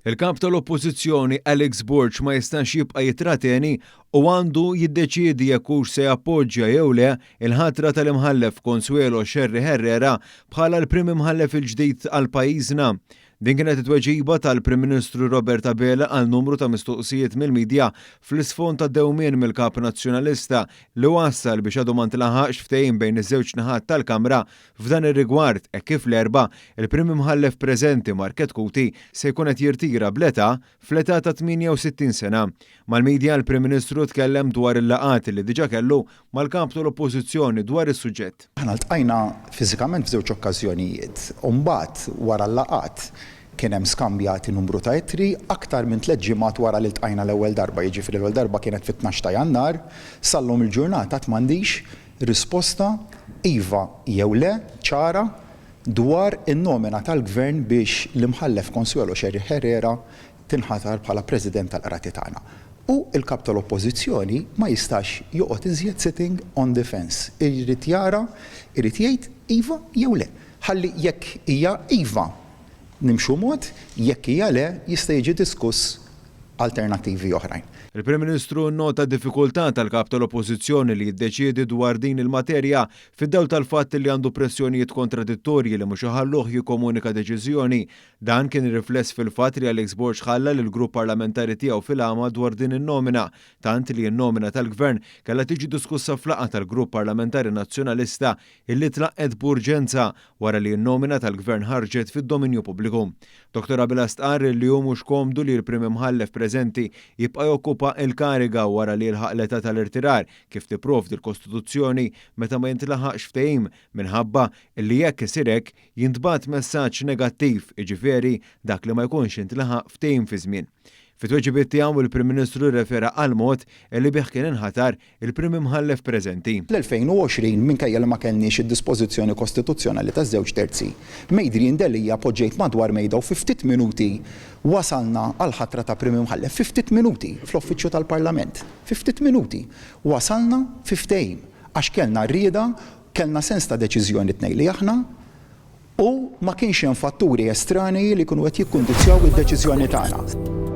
Il-Kap tal-Oppożizzjoni Alex Borg ma jistax jibqa' jittrateni u għandu jiddeċiedi jekk hux se jappoġġja jew le il-ħatra tal-Imħallef Consuelo Scerri Herrera bħala l-Prim Imħallef il-ġdid għal pajjiżna. Din kienet it-tweġiba tal-Prim Ministru Robert Abela għal numru ta' mistoqsijiet mill-midja fl-isfond ta' dewmien mill-Kap Nazzjonalista li wassal biex għadu ma ntlaħaqx ftehim bejn iż-żewġ naħat tal-Kamra F'dan ir-rigward, hekk kif l-Erbgħa, il-Prim Imħallef preżenti Mark Chetcuti se jkun qed jirtira bl-età fl-età ta' 68 sena. Mal-media l-Prim Ministru tkellem dwar il-laqgħat li diġà kellu mal-Kap tal-Oppożizzjoni dwar is-suġġett. Aħna ltqajna fiżikament f'żewġ okkażjonijiet u mbagħad wara l-laqgħat kien hemm skambjati numru ta' ittri aktar minn tlett ġimgħat wara li ltqajna l-ewwel darba, jiġifieri l-ewwel darba kienet fit-tnax ta' Jannar, sal-lum il-ġurnata għad m'għandix Risposta iva jew le ċara dwar in-nomina tal-Gvern biex l-Imħallef Consuelo Scerri Herrera tinħatar bħala President tal-Qrati tagħna. U l-Kap tal-Oppożizzjoni ma jistax joqgħod iżjed sitting on the fence. Irid jara, irid jgħid iva jew le. Ħalli jekk hija iva nimxu mod, jekk hija le jista' jiġi diskuss alternattivi oħrajn. Il-Prim Ministru nnota d-diffikultà tal-Kap tal-Oppożizzjoni li jiddeċiedi dwar din il-materja fid-dawl tal-fatt li għandu pressjonijiet kontradittorji li mhux iħalluh jikkomunika deċiżjoni. Dan kien rifless fil-fatt li Alex Borg ħalla lill-grupp parlamentari tiegħu fil-għama dwar din in-nomina, tant li n-nomina tal-Gvern kellha tiġi diskussa f'laqgħa tal-grupp parlamentari Nazzjonalista illi tlaqqgħet b'urġenza wara li n-nomina tal-Gvern ħarġet fid-dominju pubbliku. Dottor Abela stqarr li hu mhux komdu li l-Prim Imħallef preżenti jibqa' jokkupa l-kariga wara li jilħaq l-età tal-irtirar kif tipprovdi l-Kostituzzjoni meta ma jintlaħaqx ftehim minħabba li jekk isir hekk jintbagħat messaġġ negattiv jiġifieri dak li ma jkunx intlaħaq ftehim fi żmien. Fit-tweġibiet tiegħu il-Prim Ministru rrefera għall-mod li bih kien inħatar il-Prim Imħallef preżenti. Fl-2020, minkejja li ma kellniex id-dispożizzjoni kostituzzjonali taż-żewġ terzi, m'Adrian Delia poġġejt madwar mejda u fi ftit minuti wasalna għall-ħatra ta' Prim Imħallef. Fi ftit minuti, fl-Uffiċċju tal-Parlament. Fi ftit minuti. Wasalna fi ftehim. Għax kellna r-rieda, kellna sens ta' deċiżjoni t-tnejn li aħna u ma kienx hemm fatturi estranei li kienu qed jikkundizzjaw id-deċiżjoni tagħna.